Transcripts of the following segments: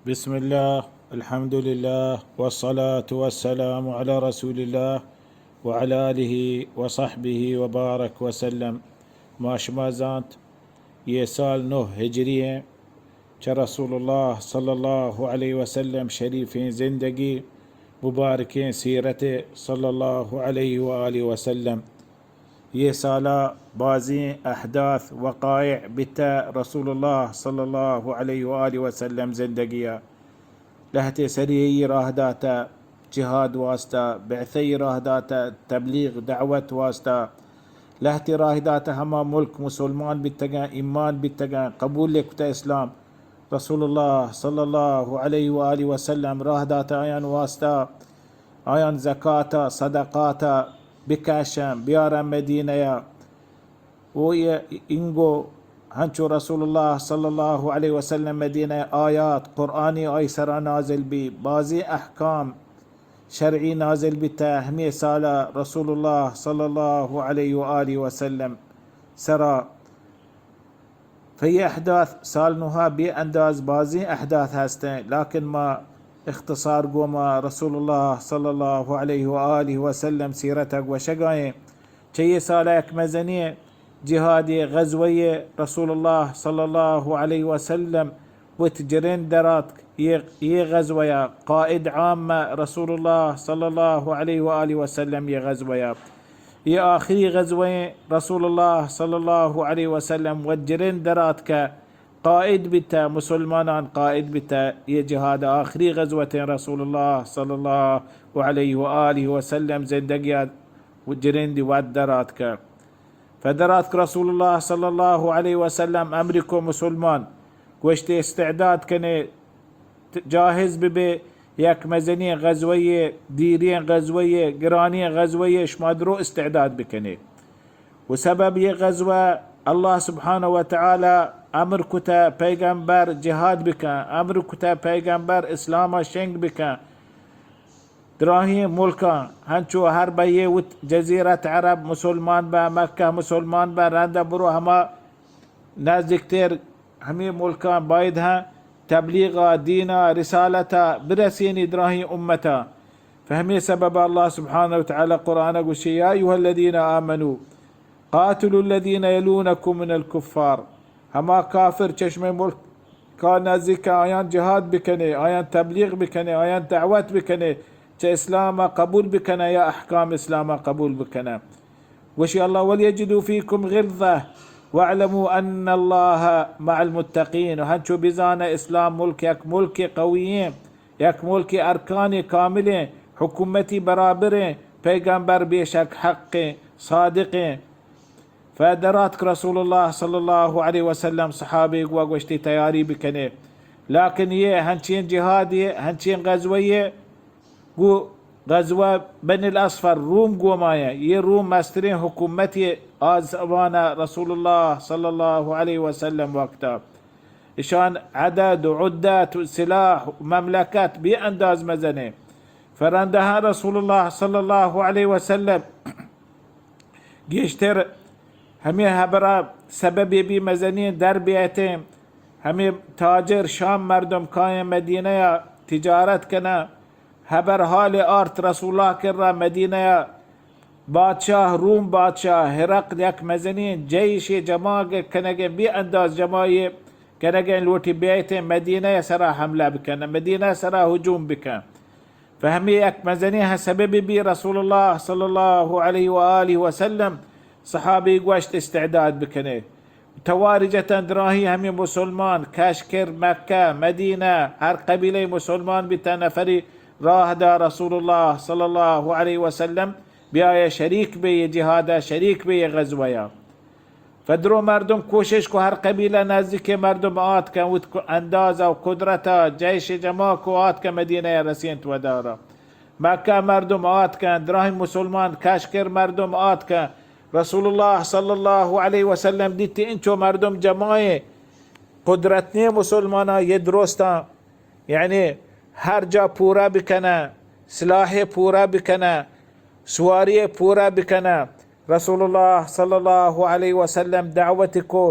بسم الله، الحمد لله، والصلاة والسلام على رسول الله، وعلى آله وصحبه وبارك وسلم. ما شما زانت، یہ سال نو ہجری ایں، چہ رسول اللہ صلی اللہ علیہ وسلم شریفیں زندگی، مبارکیں سیرت صلی اللہ علیہ وآلہ وسلم. یہ سالا بازیں احداث، وقائع بیتہ رسول اللہ صلی اللہ علیہ وآلہ وسلم زندگیا. لہتے سریعی راہ داتہ جہاد واسطہ، بعثی راہ داتہ تبلیغ دعوت واسطہ، لہتے راہ داتہ ہما ملک مسلمان بیتگاں، ایمان بیتگاں، قبول کتہ اسلام. رسول اللہ صلی اللہ علیہ وآلہ وسلم راہ داتہ آیان واسطہ، آیان زکاتا، صدقاتا بکشن، بیارن مدینہ یا. و یہ انگو ہنچو رسول اللہ صلی اللہ علیہ وسلم مدینہ آیات قرآنی آئی سرا نازل بی، بازی احکام شرعی نازل بیتہ ہمی سالا رسول اللہ صلی اللہ علیہ وآلہ وسلم سرا. فی احداث سال نوہا بے انداز بازیں احداث ہستیں، لیکن ما اختصار گوما رسول اللہ صلی اللہ علیہ وآلہ وسلم سیرت گوشگائیں. چہ یہ سال یک مزنی جہادی غزوی رسول اللہ صلی اللہ علیہ وسلم وت جرین دراتک. یہ، یہ غزوہ یا قائد عام رسول اللہ صلی اللہ علیہ وآلہ وسلم یہ غزوہ یا یہ آخری غزوہ رسول اللہ صلی اللہ علیہ وسلم و جرین دراتک، قائد بیتہ، مسلمانان قائد بیتہ. یہ جہاد آخری غزوت رسول اللہ صلی اللہ علیہ وآلہ وسلم زندگی و جرین دی وت دراتک. فدراتک رسول اللہ صلی اللہ علیہ وسلم امر کو مسلمان، گوشت استعداد کنے، ت-، جاہز ببے، یک مزنیں غزوہ، دیریں غزوہ، گرانیں غزوہ، شما درو استعداد بکنے. و سبب یہ غزوہ اللہ سبحانہ و تعالی امر کتہ پیغمبر جہاد بکن، امر کتہ پیغمبر اسلام شنگ بکن. دراہیں ملکاں، ہنچو ہر بہ یہ وت جزیرت عرب مسلمان بہ، مکہ مسلمان بہ، رندہ برو ہما نزدیکتر ہمے ملکاں باید ہاں تبلیغ دینا رسالتا برسینی دراہیں امتا. فہمی سبب اللہ سبحانہ و تعالی قرآن گوشی، یا ایها الذین آمنوا قاتلوا الذین یلونکم من الکفار. ہما کافر چشم ملک کا نزدیک آیان جہاد بکنے، آیان تبلیغ بکنے، آیان دعوت بکنے، چہ اسلام قبول بکنے یا احکام اسلام قبول بکنے. گوشی اللہ، ولیجدوا فیکم غلظة واعلموا ان اللہ مع المتقین. ہنچو بزانہ اسلام ملک یک ملک قوی ایں، یک ملک ارکان کامل ایں، حکومتی برابر ایں، پیغمبر بے شک حق ایں، صادق ایں. فدراتک رسول اللہ صلی اللہ علیہ وسلم صحابہ گوا گوشتی تیاری بکنے. لیکن یہ ہنچین جہاد، یہ ہنچین غزوہ، یہ گو غزوہ بنی الاصفر، روم گومایا. یہ روم مسترین حکومت آ زمانہ رسول اللہ صلی اللہ علیہ وسلم وقتا. اشان عدد و عدت و سلاح و مملکت بے انداز مزنے. فرندہاں رسول اللہ صلی اللہ علیہ وسلم گیشتر ہمے ہبرا سبب بی مزنین در بیتیں، ہمے تاجر شام مردم کائیں مدینہ یا تجارت کناں، ہبر حال آرت رسول اللہ کرا مدینہ یا بادشاہ، روم بادشاہ ہرقل یک مزنین جیش جمع کنگیں، بے انداز جمعی کنگیں، لوٹی بیتیں مدینہ سرا حملہ بکن، مدینہ سرا ہجوم بکن. فہمی یک مزنی ہاں سبب بی رسول اللہ صلی اللہ علیہ و آلہ وسلم صحابی گوشت استعداد بکنے. تواری جتن دراہی ہمیں مسلمان کش کر مکہ، مدینہ، ہر قبیلہ مسلمان بیتن نفری راہ دا رسول اللہ صلی اللہ علیہ وسلم بیایہ شریک بے یہ جہادا، شریک بے یہ غزوہ یا. فدرو مردم کوشش کو ہر قبیلہ نزدیک مردم آتکن، وت اندازہ و قدرتا جیش جمع کو آتکن مدینہ رسینت ودارا. مکہ مردم آتکن، دراہی مسلمان کشکر مردم آتکن. رسول اللہ صلی اللہ علیہ وسلم دیتی انچو مردم جمعیں قدرت نے مسلمانا یہ درستاں، یعنی ہر جا پورا بکنن، سلاح پورا بکنن، سواری پورا بکنن. رسول اللہ صلی اللہ علیہ وسلم دعوت کو،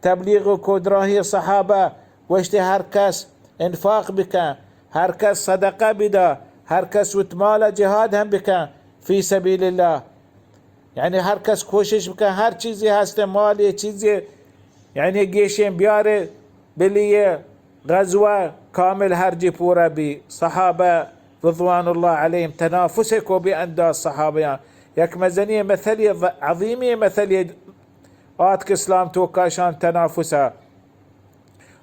تبلیغ کو، دراہی صحابہ گوشتے ہر کس انفاق بکن، ہر کس صدقہ بدا، ہر کس وت مال جہاد ہم بکن فی سبیل اللہ. یعنی ہر کس کوشش بکن، ہر چیزی ہست، مال، یہ چیزی، یعنی گیشیں بیارے، بلی یہ غزوہ کامل ہر جی پورا بی. صحابہ رضوان اللہ علیہم تنافس کو بی انداز صحابیاں. یک مزنی مثلی، عظیمی مثلی آتک اسلام توکا شان تنافسا.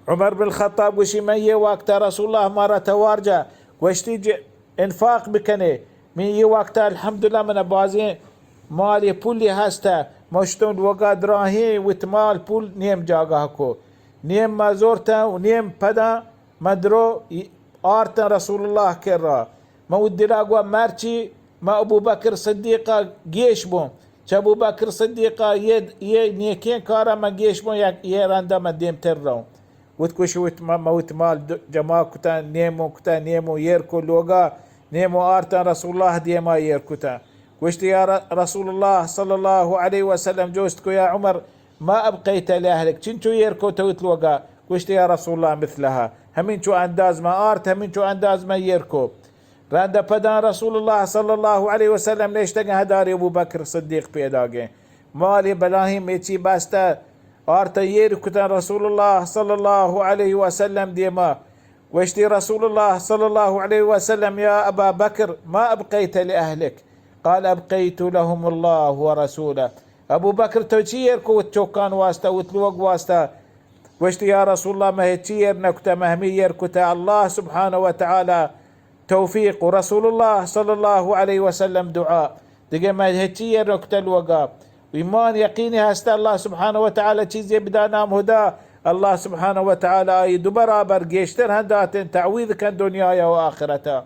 عمر بن خطاب گوشی، من یہ وقت رسول اللہ مارا توار جا، گوشتی ج-، انفاق بکنے. من یہ وقت الحمدللہ من بازیں مال پولی ہست، مشتون لوگا دراہیں وت مال پول نیم جاگہ کو، نیم ما زورتا و نیم پدا من درو آرتن رسول اللہ کرا. من و دلا گوا مرچی من ابوبکر صدیقا گیش بوں. چہ ابوبکر صدیقا یہ، یہ نیکیں کارا من گیش بوں، یک یہ رندا من دیمتر روں. وت کش وت ما، ما وت مال د-، جمع کتا، نیمو کتا، نیمو یر کو لوگا، نیمو آرتن رسول اللہ دیما یر کتا. گوشت، یا ر-، رسول اللہ صلی اللہ علیہ وسلم جوست کو، یا عمر، ما ابقیت لأهلك، چنچو یر کو تو وت لوگا؟ گوشت، یا رسول اللہ مثلها، ہمینچو انداز ما آرت، ہمینچو انداز ما یر کو. رند پدان رسول اللہ صلی اللہ علیہ وسلم نشتگیں ہداری ابوبکر صدیق پیداگیں. مالی بلاہیں میچی بستہ آرتہ یر کتن رسول اللہ صلی اللہ علیہ وسلم دیما. گوشتی رسول اللہ صلی اللہ علیہ وسلم، یا ابا بکر، ما ابقیت لأهلك؟ قال، ابقیت لهم الله ورسوله. ابوبکر تو چی یر کو وت چوکان واسطہ، وت لوگ واسطہ؟ گوشتی، یا رسول اللہ، ما ہچی یر نکتہ، ما ہمی یر کتہ اللہ سبحانہ و تعالی توفیق و رسول اللہ صلی اللہ علیہ وسلم دعا. دگہ ما ہچی یر نکتہ لوگا. ایمان یقینی ہستہ اللہ سبحانہ و تعالی چیزے بدا نام ہدا، اللہ سبحانہ و تعالی آئی دو برابر گیشتر ہم داتیں، تعویض کن دنیایا و آخرتا.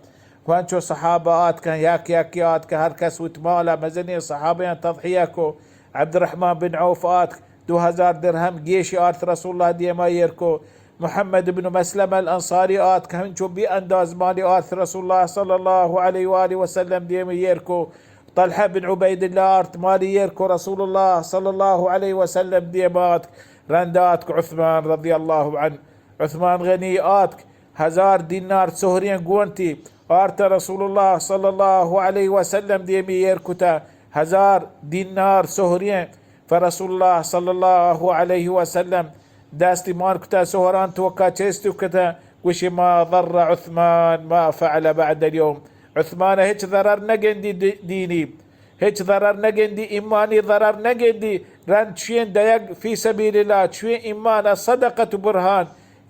وانچو صحابہ آتکن، یک یکی آتکن، ہر کس وت مالا، مزنیں صحابیاں تضحیہ کو. عبدالرحمن بن عوف آتک، دو ہزار درہم گیشی آرت رسول اللہ دیما یر کو. محمد بن مسلمہ الانصاری آتک، ہمینچو بے انداز مالی آرت رسول اللہ صلی اللہ علیہ وآلہ وسلم دیما یر کو. طلحہ بن عبید اللہ آرت، مالی یر کو رسول اللہ صلی اللہ علیہ وسلم دیما آتک. رند آتک عثمان رضی اللہ عنہ، عثمان غنی آتک، ہزار دینار سہریں گونتی آرت رسول اللہ صلی اللہ علیہ وسلم دیمی یر کتا. ہزار دینار سہریں فرسول اللہ صلی اللہ علیہ وسلم دستی مان کتا، سہران توکا چست کتا. گوشی، ما ضر عثمان ما فعل بعد اليوم. عثمان ہچ ضرر نگندی دی-، دینی. ہچ ضرر نگندی، ایمانی ضرر نگندی. رند چوین دئیگ فی سبیل اللہ، چوین ایمان، صدقۃ برہان،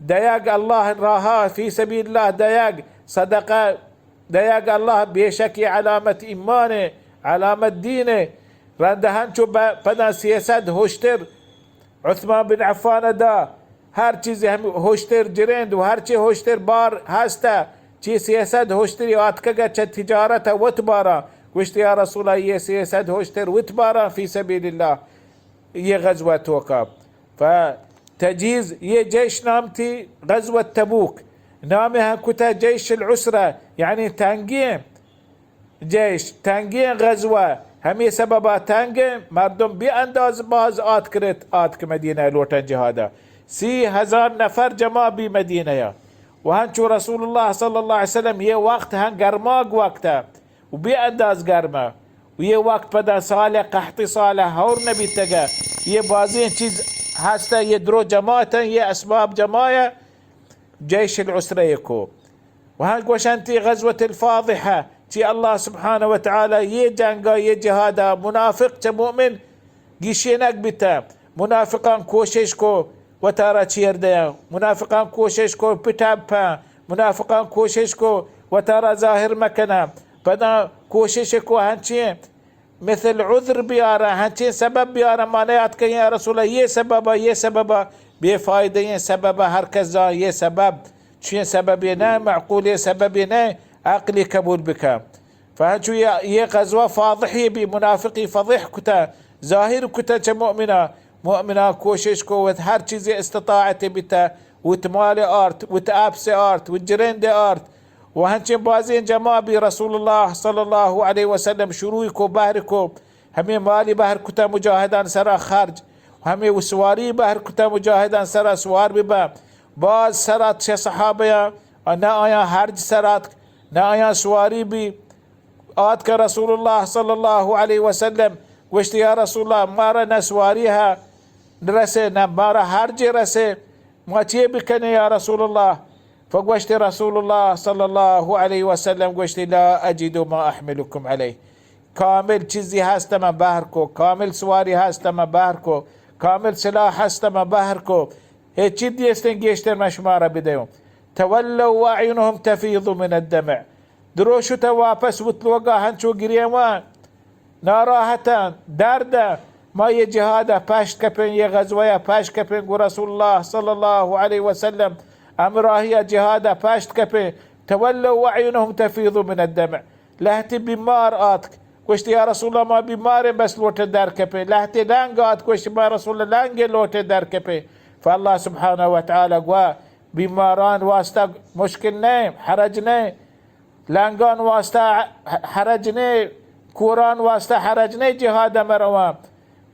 دئیگ اللہ راہا فی سبیل اللہ دئیگ، صدقہ دئیگ اللہ، بے شک یہ علامت ایمان، علامت دین. رند ہنچو ب-، پدا سیصد ہشتر عثمان بن عفان دا، ہر چیز ہم ہوشتر جرند و ہر چی ہوشتر بار ہستا، چی سیصد ہوشتری آتکگا چہ تجارت وت بارا. گوشت، یا رسول اللہ، یہ سیصد ہوشتر وت بارا فی سبیل اللہ، یہ غزوہ توکا. فتجیز، یہ جیش نام تھی غزوہ تبوک، نام ہم کتا جیش العسرہ، یعنی تنگیں جیش، تنگیں غزوہ، ہمے سببا تنگیں، مردم بے انداز باز آتک رت، آتک مدینہ لوٹن جہادا. سی ہزار نفر جمع بی مدینہ یا. و ہنچو رسول اللہ صلی اللہ علیہ وسلم یہ وقت ہم گرماگ وقت و بے انداز گرمہ. و یہ وقت پدا سال قحط سال ہور نبیتگہ. یہ بازیں چیز ہستہ، یہ درو جماعت، یہ اسباب جماعت، جیش العسرہ کو. و ہم گوشنتی غزوۃ الفاضحہ، چی اللہ سبحانہ و تعالی یہ جنگا، یہ جہادا منافق چہ مؤمن گیشینگ بیتا. منافقان کوشش کو وتارا چیر دیا، منافقان کوشش کو پٹاپا، منافقان کوشش کو وتارا ظاہر مکنا. پدا کوشش کو ہنچیں مثل عذر بیارا، ہنچیں سبب بیارا، ما نیاتکیں یا رسول اللہ، یہ سبب، یہ سبب، بے فائدہ یہ سبب، ہر کس زان یہ سبب، چین سبب یہ نہ، معقول یہ سبب یہ نہ، عقلی قبول بکا. فہنچو یہ، یہ غزوہ فاضحی بی، منافقی فضح کتا، ظاہر کتا چہ مؤمنا. مؤمنا کوشش کو وت ہر چیز استطاعت بیتا، وت مال آرت، وت اپس آرت، وت جرند آرت، و ہنچیں بازیں جماع بی رسول اللہ صلی اللہ علیہ وسلم شروع کو بہر کو، ہمیں مالی بہر کتا مجاہدان سرا خرج، و ہمیں سواری بہر کتا مجاہدان سرا سوار ببا، باز سر آتک شہ صحابیاں، نہ آیاں ہرج سر آتک، نہ آیاں سواری بی۔ آتک رسول اللہ صلی اللہ علیہ وسلم، گوشتی، یا رسول اللہ، مارا نہ سواری ہا رسے، نہ مارا ہرج رسے، ما چے بکنیں یا رسول اللہ؟ فگوشت رسول اللہ صلی اللہ علیہ وسلم، گوشتی، لا اجد ما احملکم علیہ۔ کامل چیزی ہست، ما بہر کو، کامل سواری ہست، ما بہر کو، کامل سلاح ہست، ما بہر کو۔ ہچ چیز نیستیں گیشتر من شمارا بدیوں۔ تولوا واعینهم تفیض من الدمع۔ درو شتہ واپس وت لوگا ہنچو گریوان، ناراحتاں، درداں۔ ما یہ جہادا پشت کپیں، یہ غزوہ پشت کپیں، گو رسول اللہ صلی اللہ علیہ وسلم ہمراہیا جہادا پشت کپیں۔ تولوا واعینهم تفیض من الدمع۔ لہتے بیمار آتک، گوشت، یا رسول اللہ، ما بیماریں، بس لوٹیں در کپیں۔ لہتے لنگ آتک، گوشت، ما رسول اللہ لنگیں، لوٹیں در کپیں۔ فاللہ سبحانہ و تعالی گوا بیماران واسطہ مشکل نہ، حرج نہ، لنگان واسطہ حرج نہ، کوران واسطہ حرج نہ، جہاد مروان۔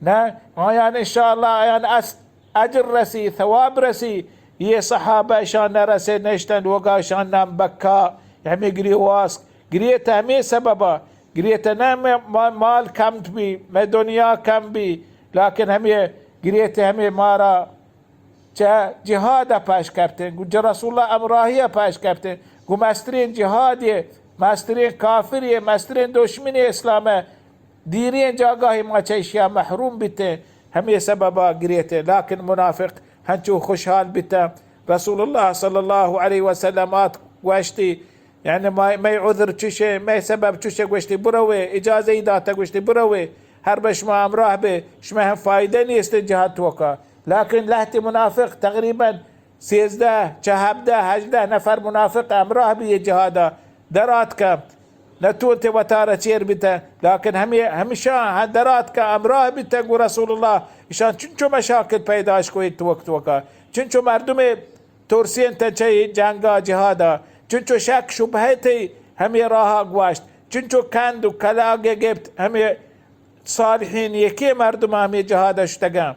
نہ، آیان انشاءاللہ آیان اس اجر رسی، ثواب رسی۔ یہ صحابہ اشان نہ رسے، نشتن لوگا اشان نام بکا، ہمیں گری واسک، گریت ہمیں سببا، گریت نہ میں ما-، مال کم بی، میں دنیا کم بی، لیکن ہمیں گریت ہمیں مارا چہ جہاد پش کپتیں، گو چہ رسول اللہ امراہی پش کپتیں، گو مسترین جہاد یہ، مسترین کافر یہ، مسترین دشمن اسلام ہے۔ دیریں جاگاہے ما چہ اشیا محروم بیتیں، ہمے سببا گریتیں۔ لیکن منافق ہنچو خوشحال بیتہ۔ رسول اللہ صلی اللہ علیہ وسلم آت گوشتی، یعنی ما-، مئے عذر چشیں، مئے سبب چشیں۔ گوشتی، بروے، اجازہ ای داتہ، گوشتی، بروے، ہر بہ شما ہمراہ بے، شما ہم فائدہ نیست جہاد توکا۔ لیکن لہتے منافق تقریباً سیزدہ، چہ ہبدہ، ہژدہ نفر منافق ہمراہ بی یہ جہادا دراتکہ، نتونتے وتارا چیر بیتہ، لیکن ہمے، ہمیشاں ہاں دراتکہ، ہمراہ بیتہ گو رسول اللہ۔ اشان چنچو مشاکل پیداش کو ایت وقت وقا، چنچو مردمے ترسینتہ چہ اے جنگا جہادا، چنچو شک شبہے تئی ہمے راہا گوشت، چنچو کند و کلاگے گپت ہمے صالحین یکے مردم ہمے جہادا شتگاں۔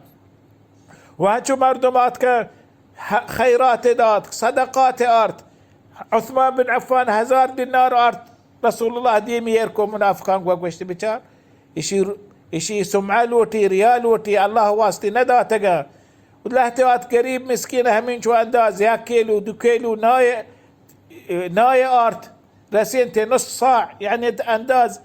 و ہنچو مردم آتکہ ہ-، خیرات دات، صدقات آرت۔ عثمان بن عفان ہزار دینار آرت، رسول اللہ دیمی ایر کو، منافقان گوا گوشت، بچار، اشی، اشی سمعہ لوٹی، ریا لوٹی، اللہ واسطے نداتگا۔ لہتے آت گریب مسکین ہمینچو انداز یک کیلو، دو کیلو نائے، نائے آرت۔ رسینتے نصف صاع، یعنی انداز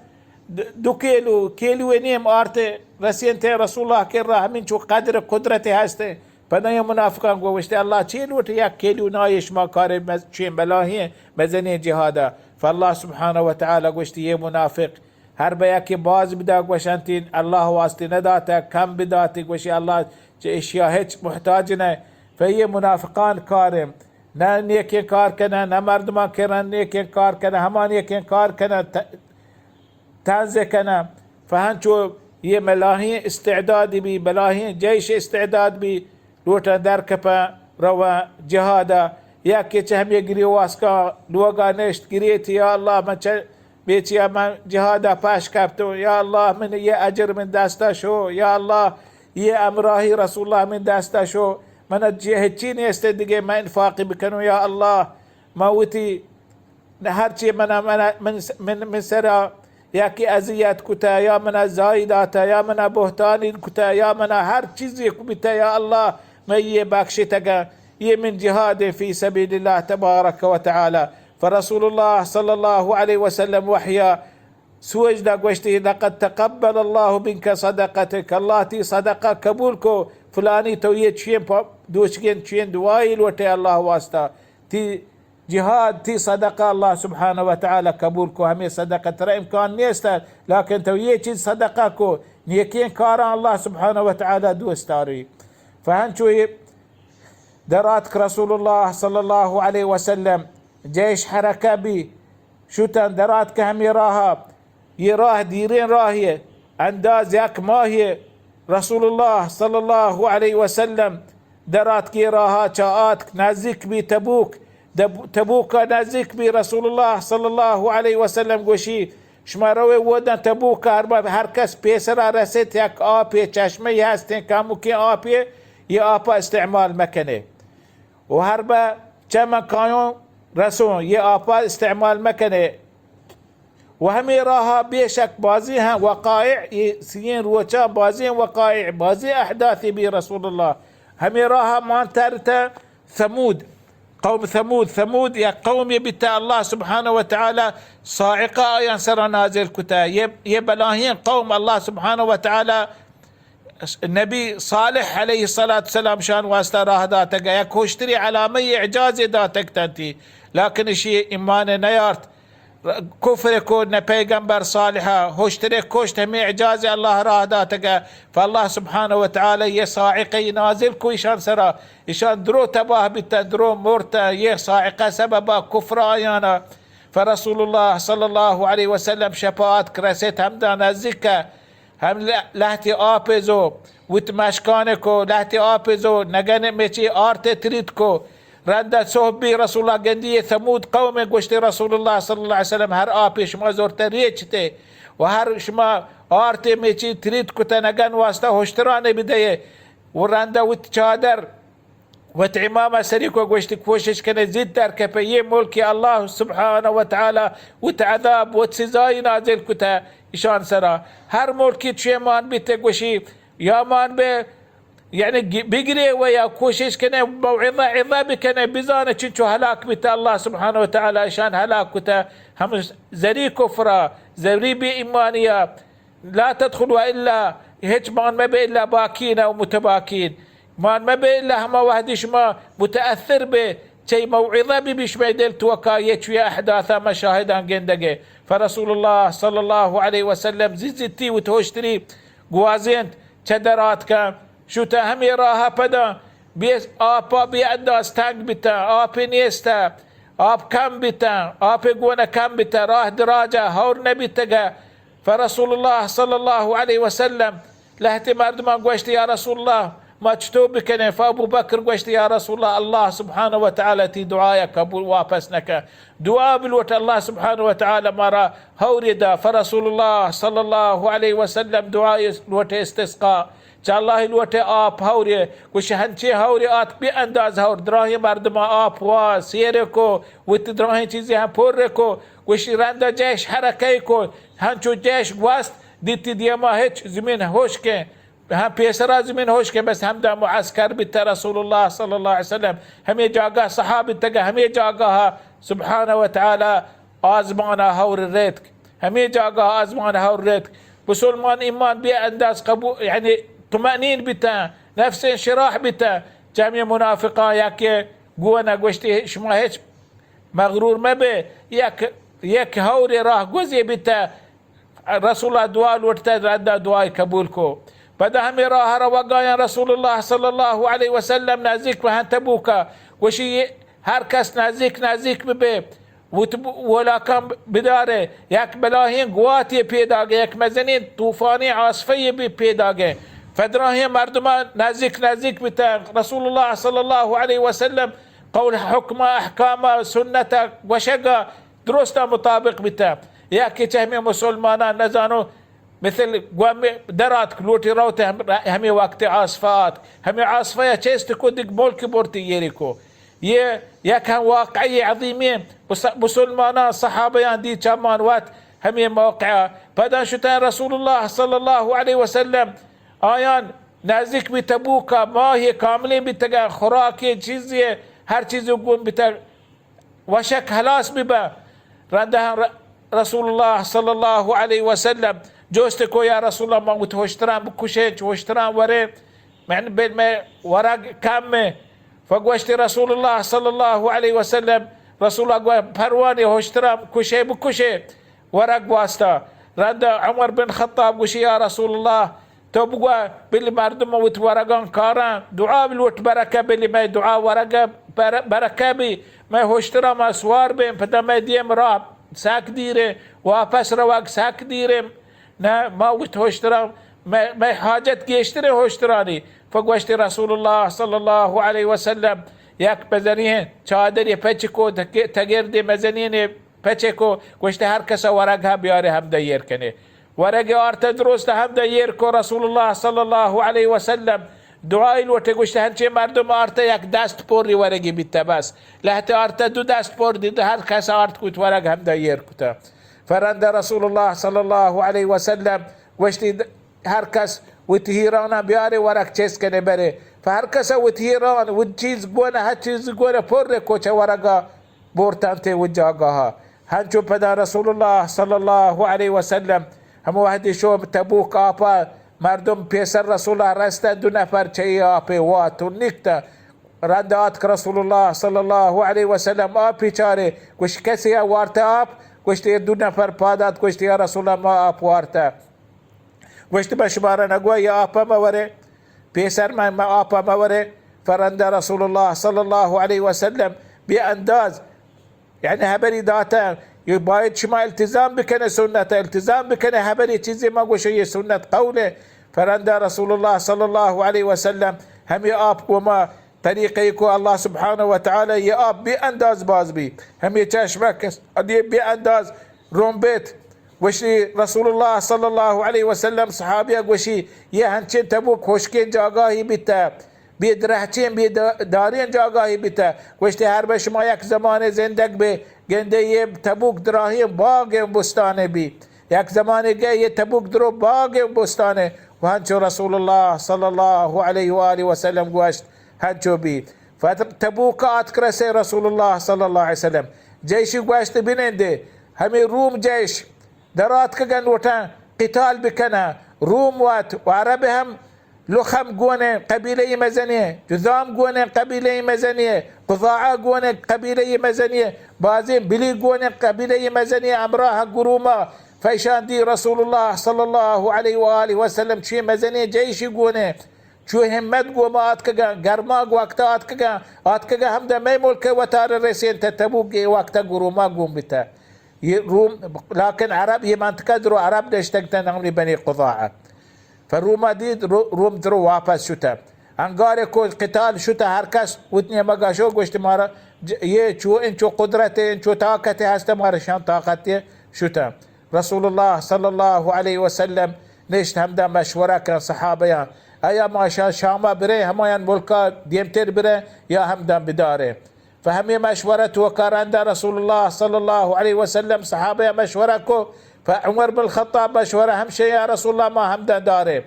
د-، دو کیلو، کیلو نیم آرتے رسینتے رسول اللہ کرا، ہمینچو قدر قدرت ہستے۔ پدا یہ منافقان گو گوشتے، اللہ چے لوٹ یک کیلو نائے شما کارے مز-، چین بلاہیں مزنیں جہادا۔ فاللہ سبحانہ و تعالی گوشتی، یہ منافق ہر بیا کہ باز بدا گوشنتین، اللہ واسطے نداتا، کم بداتی، گوشی اللہ چہ اشیا ہچ محتاج نہ۔ فیہ منافقان کاریں، نہ نیکیں کار کنہ، نہ مردمان کرن نیکیں کار کنہ، ہما نیکیں کار کنہ، ت-، طنز کنہ۔ فہنچو یہ ملاہیں استعداد بی، بلاہیں جیش استعداد بی، لوٹاں در کپاں، رواں جہادا۔ یکے چہ ہمے گریواسکاں لوگا نشت، گریت، یا اللہ، من چہ بیچیا من جہادا پش کپتوں، یا اللہ، من یہ اجر من دستا شو، یا اللہ، یہ امراہی رسول اللہ من دستا شو، من جی ہچی نیست دگہ من انفاقی بکنوں، یا اللہ، من وتی ہرچی منا، منا، من، من، من سرا یکے اذیت کتہ، یا منا زائی داتہ، یا منا بہتانی کتہ، یا منا ہر چیزی کو بیتہ، یا اللہ، من یہ بخشتگا، یہ من جہاد فی سبیل اللہ تبارک و تعالی۔ فرسول اللہ صلی اللہ علیہ وسلم وحیا سوج دا گوشتی، لقد تقبل اللہ منک صدقتک، اللہ تی صدقہ قبول کو، فلانی تو یہ چین پا-، دوچگین چین دعائی لوٹے اللہ واسطہ، تی جہاد، تی صدقہ اللہ سبحانہ و تعالی قبول کو۔ ہمیں صدقہ ترا امکان نیست، لیکن تو یہ چیز صدقہ کو، نیکیں کاراں اللہ سبحانہ و تعالی دوست داری۔ فہنچو یہ دراتک رسول اللہ صلی اللہ علیہ وسلم، جیش حرکہ بی، شتن دراتک ہمیں راہا۔ یہ راہ دیریں راہے، انداز یک ماہے۔ رسول اللہ صلی اللہ علیہ وسلم دراتک یہ راہا، چہ آتک نزدیک بی تبوک، دب-، تبوکا نزدیک بی، رسول اللہ صلی اللہ علیہ وسلم گوشی، شما روے ودن تبوکا، ہر با-، ہر کس پیسرا رسیت یک آپے، چشمے ہستیں، کمکیں آپے، یہ آپا استعمال مکنے۔ و هر به چه من کایون رسون، یه آپا استعمال مکنه. و همه راها بیشک بازی هم وقایع، یه سیین روچان بازی وقایع، بازی احداثی بی رسول الله. همه راها مان ترت ثمود، قوم ثمود. ثمود یک قومی بیتا الله سبحانه و تعالی صاعقه آیان سرا نازل کتا. یه، یه بلاهین قوم الله سبحانه و تعالی نبی صالح علیه الصلاة والسلام شان واسطه راه داتگه، یک هشتری علامه اعجاز داتگ تنتی، لکن اشی ایمان نیارت، کفر کو نه پیغمبر صالحه، هشتری کشت، همه اعجاز الله راه داتگه. فالله سبحانه و تعالی یه صاعقه نازل کو ایشان سرا، ایشان درو تباه بیتن، درو مرتن، یه صاعقه سبب کفر آیانا. فرسول الله صلی الله علیه و سلم شفاعت کرسیت همدا نزدیک هم ل-، لهتی آپے زو وت مشکانے کو، لهتی آپے زو نگن میچی آرتے تریت کو. رندا صحبی رسول الله گندی ثمود قوم گوشتے رسول الله صلی الله علیه وسلم هر آپے شما زورتے ریچتے و هر شما آرتے میچی تریت کتے نگن واسطه هشترانے بدئے و رندا وت چادر وت امام سری کو گوشتی کوشش کنے زیت در کپے یہ ملک الله سبحانه و تعالی وت عذاب وت سزای نازل کتا ایشان سرا. هر ملکی چه مان بیته گوشی یا مان به یعنی گی-، بگرے و یا کوشش کنے موعظه عظه بکنے بزانے چنچو هلاک بیته الله سبحانه و تعالی ایشان هلاک کتا هم زری کفرا زری بی ایمانیا لا تدخلوا الا، هچ مان مبے الا باکین و متباکین. مان مبے الا هما وهدی شما متأثر بے، چه موعظه بی بی شما دل توکا یہ چوی احداثا مشاهدان گندگے. فرسول الله صلی الله علیه و سلم زیزتی و توشتری گوازینت چه درات کن شوتا همی راه پدا بی آپا بی انداز تنگ بیتا، آپی نیستا، آپ کم بیتا، آپی گونه کم بیتا، راه دراجه هور نبیتگه. فرسول الله صلی الله علیه و سلم لهتے مردمان گوشت، یا رسول الله، ما چطور بکنیں؟ فابوبکر گوشت، یا رسول الله، الله سبحانه و تعالی تی دعای قبول واپس نکن. دعا بلوٹ، الله سبحانه و تعالی مارا هوری دا. فرسول الله صلی الله علیه و سلم دعای لوٹ استسقا. چہ الله لوٹ آپ هوری. گوش هنچی هوری آت بی انداز هور. دراهی مردمان آپ وا سیر کو، وتی دراهی چیزی هم پر کو. گوشی رندا جیش حرکه کو، هنچو جیش گوست، دیتی دیما هچ زمین هشکه، هم پیسرا زمین هشکه، بس همدا معسکر بیت رسول الله صلی الله علیه وسلم. همی جاگه صحابی تگه، همی جاگه سبحانه و تعالی آزمانا هور ریتک. همی جاگه آزمان هور ریتک. مسلمان ایمان بی انداز قبول، یعنی طمأنین بیتن، نفس انشراح بیتن. جمع منافقان یکی گونه گوشتی، شما هچ مغرور مبے، یک، یک هورے راه گوزے بیتہ، رسول الله دعا لوٹتہ، رندا دعای قبول کو. پدا ہمے راه روگایاں رسول الله صلی الله علیه وسلم نزدیک بہن تبوکا، گوشی، هر کس نزدیک، نزدیک ببے، وت ب-، ولاکان بدارے، یک بلاهیں گواتے پیداگے، یک مزنیں طوفانیں عاصفه‌یے بی پیداگے. فدراهیں مردمان نزدیک، نزدیک بیتہ، رسول الله صلی الله علیه وسلم قول، حکم، احکام، سنت گوشگا درستا مطابق بیتہ. یکے چہ ہمے مسلمانان نزانو مثل گومی دراتک لوٹی روت ہم-، ہمے وقت عاصفہ آتک. ہمے عاصفہ یا چیست کو دگ ملک برتی یری کو. یہ یک ہم واقعی عظیمی بس-، مسلمانان صحابیان دی چمان وت ہمے موقع. پدا شتن رسول الله صلی الله علیه وسلم آیان نزدیک بی تبوکا ماهی کاملیں بیتگا خوراکی چیزی هر چیزی گون بیتگ وشک هلاس ببا. رنده ر-، رسول الله صلی الله علیه وسلم جوست کو، یا رسول الله، ما وت هشتران بکشیں، چه هشتران ورے، من بل میں ورگ کم میں. فگوشت رسول الله صلی الله علیه وسلم، رسول الله گو پروانی هشتران کشے بکشے، ورگ واسطہ. رنده عمر بن خطاب گوشی، یا رسول الله، تو بگو، بلی مردم وت ورگان کاران، دعا بلوٹ برکه، بلی مئے دعا ورگه بر-، برکه بی، مئے هشترا ما سوار بیم، پدا مئے دیم راه سک دیریں، واپس روگ سک دیریں، نه ما وت هشترا مئے، مئے حاجت گیشتریں هشترانی. فگوشت رسول الله صلی الله علیه وسلم، یک مزنیں چادری پچ کو، تگ-، تگردی مزنین پچے کو، گوشت، هر کسا ورگ ها بیارے، همدا یر کنے. ورگ آرت درست همدا یر کو، رسول الله صلی الله علیه وسلم دعائی لوٹے، گوشتے ہنچیں مردم آرتہ یک دست پوری ورگی بیتہ بس۔ لہتے آرتہ دو دست پور دیدہ، ہر کس آرت کت ورگ ہمدا ایر کتہ۔ فرند رسول اللہ صلی اللہ علیہ وسلم گوشتی، ہر کس وتی ہیرانا بیارے ورگ چست کنے برے۔ فہر کس وتی ہیران، وتی چیز گونہ، ہر چیز گونہ پر کوچہ ورگا بورتنت و جاگاہا۔ ہنچو پدا رسول اللہ صلی اللہ علیہ وسلم ہمو وہدی شو تبوک آپا مردم پیسر رسول اللہ رستہ، دو نفر چہ اے آپے وات و نکتہ۔ رند آتک رسول اللہ صلی اللہ علیہ وسلم آپ چارے، گوشت، کسی ء وارتہ آپ؟ گوشت، اے دو نفر پاد آت، گوشت، یا رسول اللہ، ما آپ وارتہ۔ گوشت، من شمارا نگوہ، یا آپ مہ ورے، پیسر من، من آپ مہ ورے۔ فرند رسول اللہ صلی اللہ علیہ وسلم بے انداز یعنی ہبری داتہ، یہ باید شما التزام بکنے سنت، التزام بکنے ہبری چیزی ما گوشے یہ سنت قولے۔ فرند رسول اللہ صلی اللہ علیہ وسلم ہمیں آپ کو ما طریقے کو اللہ سبحانہ و تعالی یہ آپ بے انداز باز بی، ہمیں چشمہ کس، یہ بے انداز روم بیت۔ گوشی رسول اللہ صلی اللہ علیہ وسلم صحابیہ گوشی، یہ ہنچیں تبوک خشکیں جاگاہی بیتہ، بے درہچیں، بے دا-، داریں جاگاہی بیتہ۔ گوشتی، ہر بہ شما یک زمانے زندگ بے، گندے یہ تبوک دراہیں باغ و بستانے بی۔ یک زمانے گئے یہ تبوک درو باغ و بستانے۔ و ہنچو رسول اللہ صلی اللہ علیہ و آلہ وسلم گوشت، ہنچو بی۔ فتح تبوک آتک رسے رسول اللہ صلی اللہ علیہ وسلم۔ جیشی گوشت، بنندے، ہمیں روم جیش دراتکگن لوٹن قتال بکنن۔ روم وت و عرب ہم، لخم گونیں قبیلہ مزنی، جذام گونیں قبیلہ مزنی، قضاعہ گونیں قبیلہ مزنی، بازیں بلی گونیں قبیلہ مزنی، ہمراہ گروما۔ فیشان دی رسول اللہ صلی اللہ علیہ و آلہ وسلم چی مزنی جیشی گونیں، چو ہمت گوما آتکگن، گرماگ وقت آتکگن، آتکگن ہمدا مئے ملک وتار رسینتہ، تبوک وقت گروما گون بیتہ۔ یہ روم، لیکن عرب، یہ منطقہ درو عرب نشتگ تن، نامی بنی قضاعہ۔ فروما دید، رو-، روم درو واپس شتہ۔ انگارے کو قتال شتہ، ہر کس وت نیمگا شو، گوشت، مارا ج-، یہ چو، انچو قدرت، انچو طاقت ہستہ، مارا شان طاقت شتہ۔ رسول اللہ صلی اللہ علیہ وسلم نشت ہمدا مشورہ کن صحابیاں، ایا ما شان شاما برے، ہمایان ملکا دیمتر برے، یا ہمدا بدارے؟ فہمی مشورہ توکا رندا رسول اللہ صلی اللہ علیہ وسلم صحابہ مشورہ کو، فعمر بن خطاب مشورہ ہمشہ، یا رسول اللہ، ما ہمدا دارے۔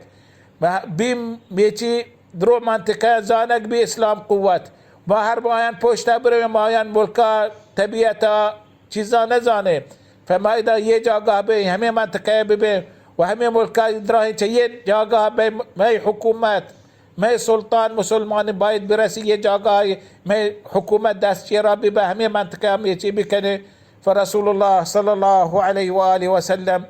ما بیم میچی درو منطقہ زانگ بی اسلام قوت۔ ما ہر بایان پشتا برویم، آیان ملکا طبیعتا چیزا نزانے۔ فما ادا یہ جاگہ بے، ہمیں منطقہ بے بے و ہمیں ملکا دراہیں چہ یہ جاگہ بے، مئے حکومت مئے سلطان مسلمان باید برسی یہ جاگہ، مئے حکومت دست چیرا بہ بہ ہمیں منطقہ ہم یہ چی بکنے۔ فرسول اللہ صلی اللہ علیہ و آلہ وسلم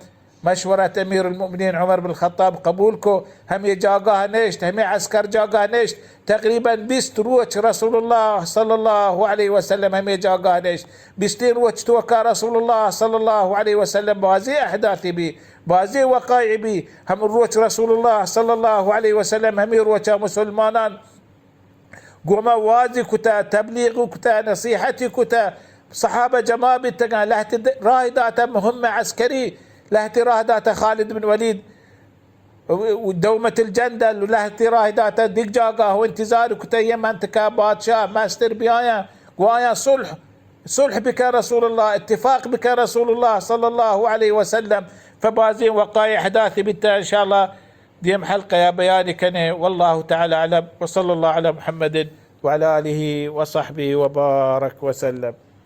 مشورت امیر المؤمنین عمر بن خطاب قبول کو، ہمیں جاگہ نشت، ہمیں عسکر جاگہ نشت۔ تقریباً بیست روچ رسول اللہ صلی اللہ علیہ وسلم ہمیں جاگہ نشت۔ بیستیں روچ توکا رسول اللہ صلی اللہ علیہ وسلم بازیں احداثی بی، بازیں وقائع بی۔ ہم روچ رسول اللہ صلی اللہ علیہ وسلم ہمیں روچا مسلمانان گوما وازی کتا، تبلیغ کتا، نصیحتی کتا، صحابہ جمع بیتگاں، لہتی د-، راہ داتا مہم عسکری، لہتی راہ داتا خالد بن ولید، و-، و-، دومت الجندل، لہتی راہ داتا دگ جاگہ و انتظار کتا یہ منطقہ بادشاہ مستر بیایاں، گوایاں صلح، صلح بکن رسول اللہ، اتفاق بکن رسول اللہ صلی اللہ علیہ وسلم۔ فبازیں وقائع احداث بیتا، انشاءاللہ دیم حلقہ یا بیان کنے۔ واللہ تعالی اعلم، وصلی اللہ علی محمد وعلی آلہ وصحبہ وبارک وسلم۔